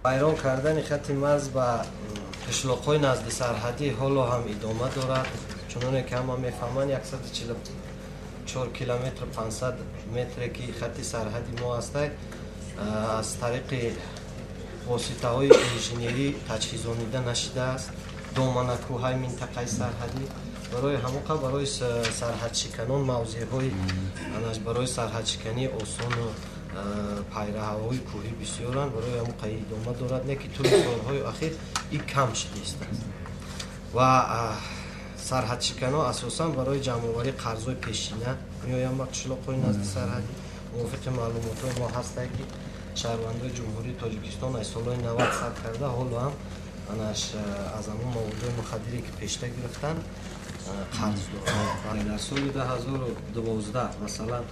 Вайрон кардани хати марз ба қишлоқҳои назди сарҳадӣ ҳоло ҳам идома дорад. Чуноне ки ҳама мефаҳманд, 144 километр 500 метре ки хати сарҳади мо ҳастай, аз тариқи воситаҳои инженерӣ таҷҳизонида нашидааст. Доманакӯҳҳои минтақаи сарҳадӣ барои ҳамоқа барои сарҳадшиканон мавзеъҳои барои сарҳадшиканӣ осону пайраҳаҳои кӯҳӣ бисёранд. Барои ҳамоқа идома дорад, не ки тӯли солҳои ахир ин кам шудааст ва сарҳадшиканон асосан барои ҷамъоварии қарзҳои пешина меоянд ба қишлоқҳои назди сарҳадӣ. Мувофиқи маълумотҳои мо ҳастанд, ки шаҳрвандои Ҷумҳурии Тоҷикистон аз солҳои 90 сар карда ҳоло ҳам анаш аз ҳамон маводҳои мухаддире ки пешта гирифтанд, қарз доранд. Дар соли 2012, масалан,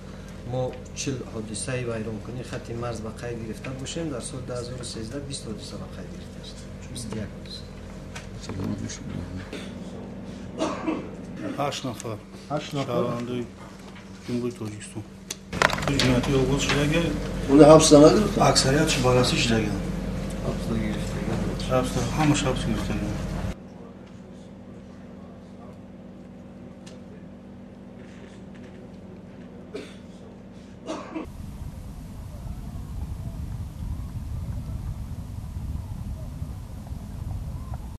мо 40 ҳодисаи вайронкунии хати марз ба қайд гирифта бошем, дар соли 2013 20 ҳодиса ба қайд гирифта шуд, 21 ҳодиса. 8 нафар шаҳрвандои Ҷумҳурии Тоҷикистон ҷиноятӣ оғоз шудага. Уна ҳабс нагирифта? Аксариятш баррасӣ шудаган. Ҳамаш ҳабс гирифтаган.